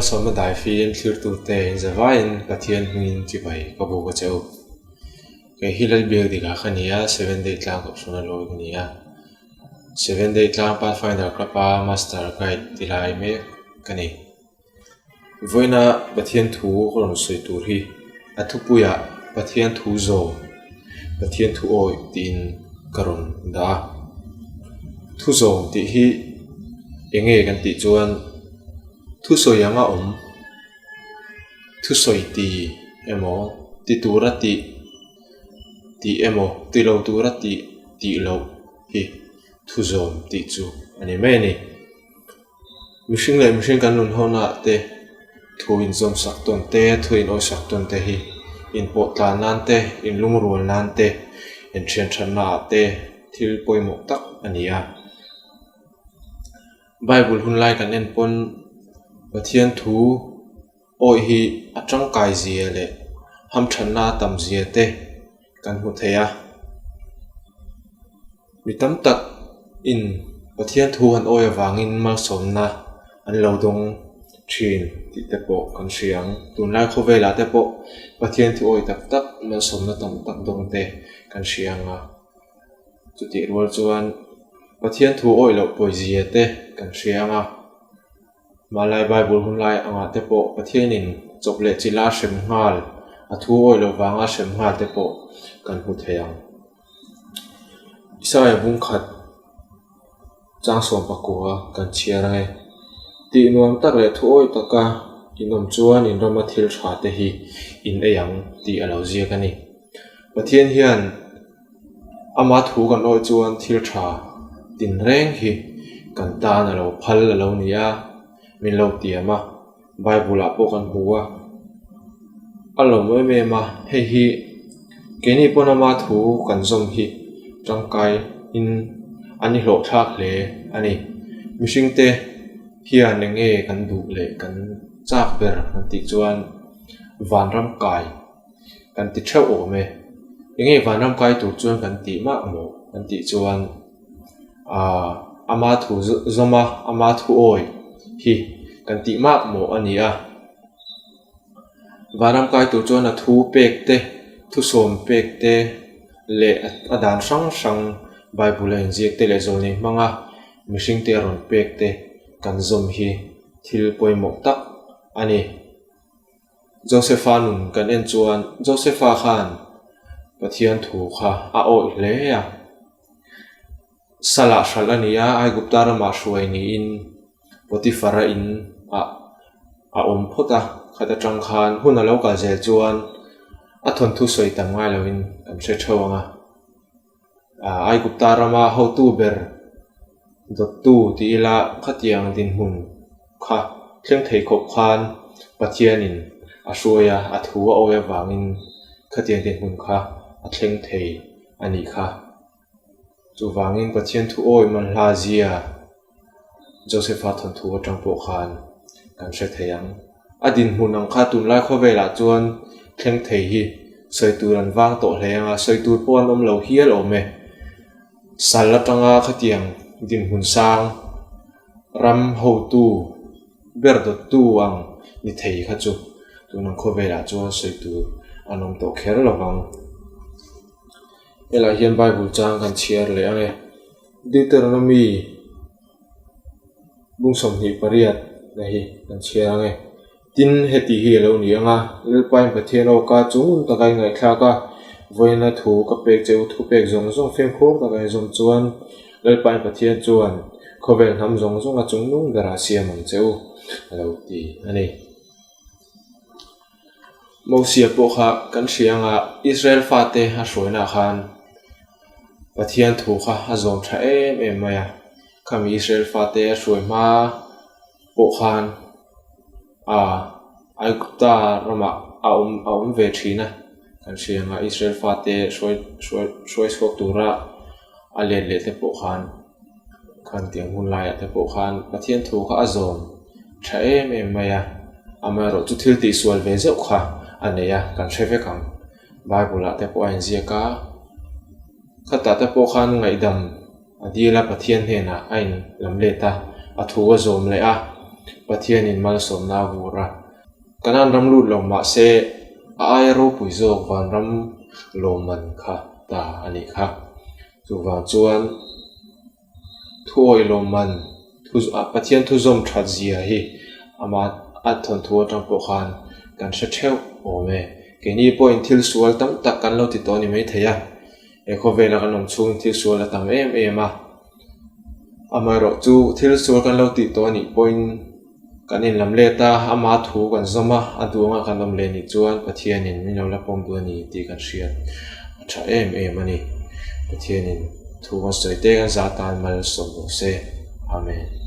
Malsawmna daifim thlirtute inzavaiin Pathian hmingin chibai ka buk a che u. Kei hi Lalbiak dikah ka ni a, Seven Day tlang kohhran a lawi ka ni a. Seven Day tlang Pathfinder Club a Master Guide ti lai mek ka ni. Vawiina Pathian thu ka rawn sawi tur hi a thupuiah Pathian thu zawm, Pathian thu awih tiin ka rawn dah a. Thu zawm tih hi eng nge kan tih chuan thusawi anga awm, thusawi ti emaw ti tura tih tih emaw ti lo tura tih tih loh hi thu zawm tih chu a ni mai a ni. Mihring leh mihring kan rawn hawn ah te thu inzawm sak tawn te thu inawi sak tawn te hi inpawh tlan nan te inlungrual nan te inthian thatna ah te thil pawimawh tak a ni a. Bible hun lai kan en pawn Pathian thu awih hi a tangkai zia leh hamthatna a tam zia te kan hmu thei a. Mi tam tak in Pathian thu han awi avangin malsawmna an lo dawng thin tih te pawh kan hria ang. Tunlai khawvelah te pawh Pathian thu awi tak tak malsawmna tam tak dawng te kan hria ang a. Chutih rual chuan Pathian thu awi loh pawizia te kan hria ang a. Hmanlai Bible hun lai angah te pawh Pathianin chawp leh chilh a hrem nghal, a thu awih loh vanga hrem nghal te pawh kan hmu thei ang. Isaia bung khat chang sawm pakua kan chhiar ang e. Tih nuam tak leh thu awih taka in awm chuan in rama thil tha te hi in ei ang tih a lo ziak a ni. Pathian hian Ama thu kan awih chuan thil tha tinreng hi kan tan a lo phal a lo ni a, min lo tiam a, Bible ah pawh kan hmu a, a lawm em em a, hei hi keini pawn ama thu kan zawm hi tangkai in an i hlawh thlak hle a ni. Mihring te hian eng nge kan duh leh kan chak ber an tih chuan vanram kai. Kan ti theuh awm e. Enge vanram kai tur chuan kan tih mah maw? Kan tih chuan aaa ama thu zawm a, ama thu awi hi kan tih mah maw a ni a. Vanram kai tur chuan a thu pek te, thusawm pek te leh a dan hrang hrang Bible a inziak te leh zawlnei hmanga mihring te a rawn pek te kan zawm hi thil pawimawh tak a ni. Josepha nun kan en chuan Josepha khan Pathian thu kha a awih hle a. Salah hralh a ni a, Aigupta ramah hruai niin Potiphara in ah a awm phawt a, khat atang khan hun a lo kal zel chuan a thawnthu sawi tam ngai lovin kan hre theuh ang a. Aigupta rama hotu ber dawttu ti ila khatiang dinhmun kha thleng thei khawp khan Pathianin a hruai a, a thu a awi avangin khatiang dinhmun kha a thleng thei a nih kha. Chuvangin Pathian thu awi manhla zia Joseph-a thawnthu atang pawh khan kan hre thei ang. A dinhmun ang kha tunlai khawvelah chuan thleng thei hi sawi tur an vang tawh hle ang a, sawi tur pawh an awm lo hial awm e. Sal atanga khatiang dinhmun sang ram hotu ber dawttu ang ni thei kha chu tunang khawvelah chuan sawi tur an awm tawh kher lo vang. Helaiah hian Bible chang kan chhiar leh ang e. Deuteronomy bung 28 na hi kan chhiar ang e. Tin, heti hi a lo ni ang a, Lalpain Pathian awka chung taka i ngaihthlak a, vawiina thu ka pek che u thupek zawng zawng fimkhur taka i zawm chuan Lalpain Pathian chuan khawvel hnam zawng zawnga chungnung berah siam ang che u a lo ti a ni. Mosia pawh kha kan hria ang a, Israel fate a hruainaah khan Pathian thu kha a zawm tha em em mai a, khami Israel fate a hruai hma pawh khan ah Aigupta ramah a awm a awm ve thin a, kan hria ang a Israel fate hruai hruai hruai chhuak tura a let leh te pawh khan khan tiang hun laiah te pawh khan Pathian thu kha a zawm tha em em mai a, amaherawh chu thil tihsual ve zeuh kha a nei a kan hre vek ang. Bible ah te pawh a inziak a, khatah te pawh khan ngaihdam a dil a Pathian hnenah a in lam let a, a thu a zawm leh a. Pathianin malsawmna a vur a. Kanaan ram lut lo mah se a aia ropui zawk vanram lawmman kha ta a nih kha. Chuvang chuan thuawih lawmman thu Pathian thuzawm that zia hi amah a thawnthu atang pawh khan kan hre theuh awm e. Keini pawhin thil sual tam tak kan lo ti tawh a ni maithei a, he khawvela kan awm chhungin thil sual a tam em em a. Amaherawh chu thil sual kan lo tih tawh a nih pawhin kan inlam let a, ama thu kan zawm a, a duh anga kan awm leh nih chuan Pathianin min lo la pawm duh a ni tih kan hriat a tha em em a ni. Pathianin thu kan sawi te kan zah tan malsawm rawh se. Amen.